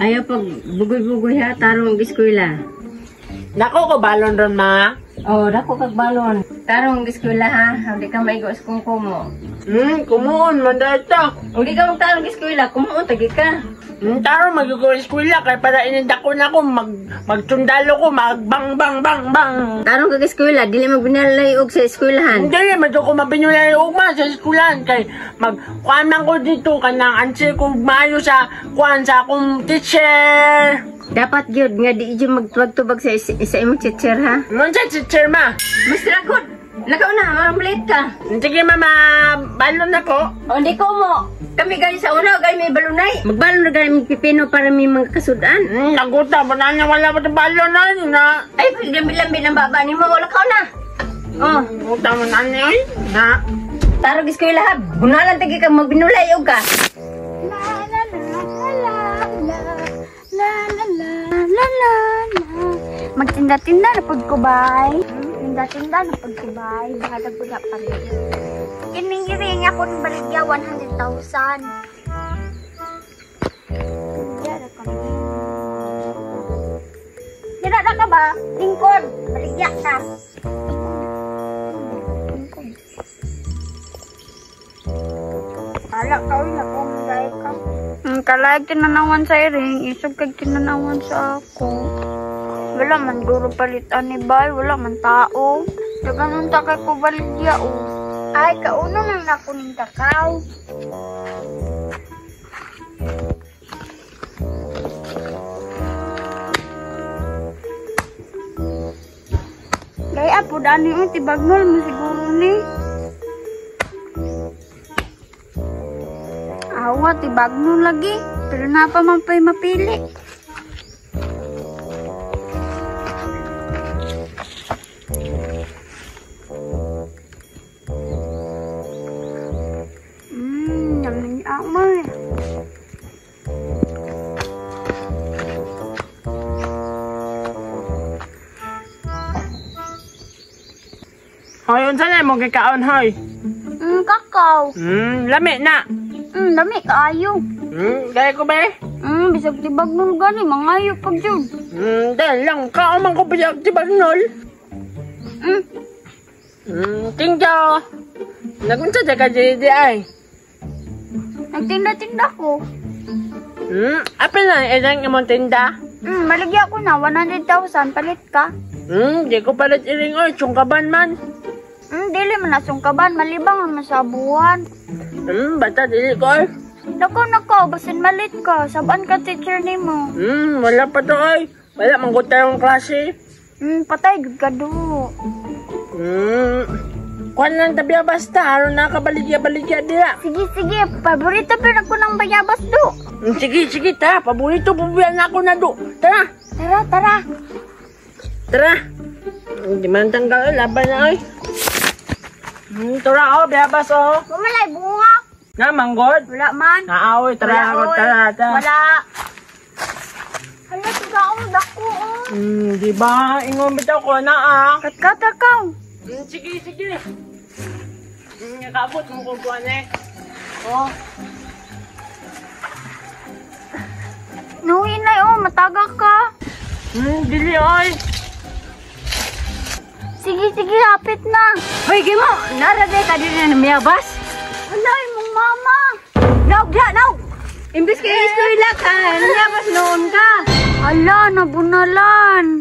Ayaw pag bugoy-bugoy ha, tarong eskwela. Nako ko balon ron ma. Oh, dako kag balon. Tarong eskwela ha, hindi ka maigo sa kungkumo. Kumuon man dito. Hindi ka magtarong eskwela, kumuon tagi ka. Tarong magigo eskwela kay para inindako na ko magtsundalo ko, magbang bang bang bang. Tarong kag eskwela, dili magbinalay og sa eskwelahan. Hindi man ko mabinulay og ma sa eskwelahan kay magkuan man ko dito kanang answer ko maayo sa kuan sa akong teacher. Dapat gyud nga di gyud magtubag-tubag sa sa imong teacher ha. Unsa teacher ma? Mas ragot. Lakaw na, late ka. Sige mama, balon na ko. O, hindi ko mo. Kami gani sa una, gani may balonay. Magbalon na gani may pipino para may mga kasudan. Naguta, wala na wala pa balon na yun na. Ay, lambi-lambi ng baba ni mo, wala ka na. Oh, Naguta mo na niya na. Tarog eskwela ha, bunalan tagi ka magbinulay og ka. La la la la la la la la la la. Magtinda-tinda na pud ko bay. Tinda-tinda na pud ko bay. Bahalag pud pa rin. Kining iring ako ng baligya 100,000. Dira ka. Dira na ka ba? Lingkod, baligya ka. Lingkod. Kala ka, uy, naku, dahil ka. Kalayag tinanawan sa iring, isog kag tinanawan sa ako. Wala man guro palitan ni bay, wala man tao. Daganong takay ko baligya, oh. Ay, kauno nang nako ning takaw. Gaya po, dani mo, tibagnol mo siguro ni. Awa, tibagnol lagi. Pero napa man pa'y mapili. Yamin amoy. Hoy, unsa na imong gikaon, hoy? Kakao. Lami na. Lami kaayo. Gaya ko ba eh? Bisag tibagnol gani, mangayo pag jud. Dahil lang, kaon man ko bisag tibagnol. Thank you. Nagunsa ka di ay? Nagtinda-tinda ko. Apil na ilang imong tinda? Baligya ko na, 100,000, palit ka. Di ko palit iring oy, sungkaban man. Dili man na sungkaban, malibang naman sa buwan. Basta dili ko oy. Nako, nako, basin malit ka, sabaan ka teacher nimo. Wala pa to oy. Wala man ko tayong klase. Patay gud ka do. Kuan lang ta basta, aron nakabaligya-baligya dira. Sige, sige, paborito pero ako ng bayabas do. Sige, sige ta, paborito po ba na ako na do. Tara. Tara, tara. Tara. Di man tanggal, laban na oy. Tara oh, bayabas oh. Bumalay bunga. Na manggod? Wala man. Naaoy, tara, wala, tara, tara. Wala. Hala, tugaong dako oh. Di ba? Ingon bitaw ko na ah. Katkata ka. Sige, sige. Nakaabot mo kung kuan eh. Oh. Nuhinay oh, mataga ka. Dili oy. Sige, sige, hapit na. Hoy, gimo, nara day ka diri na miyabas. Wala, imong mama. Naog da, naog. Imbis kay eskwela ka, niyabas noon ka. Ala, nabunalan.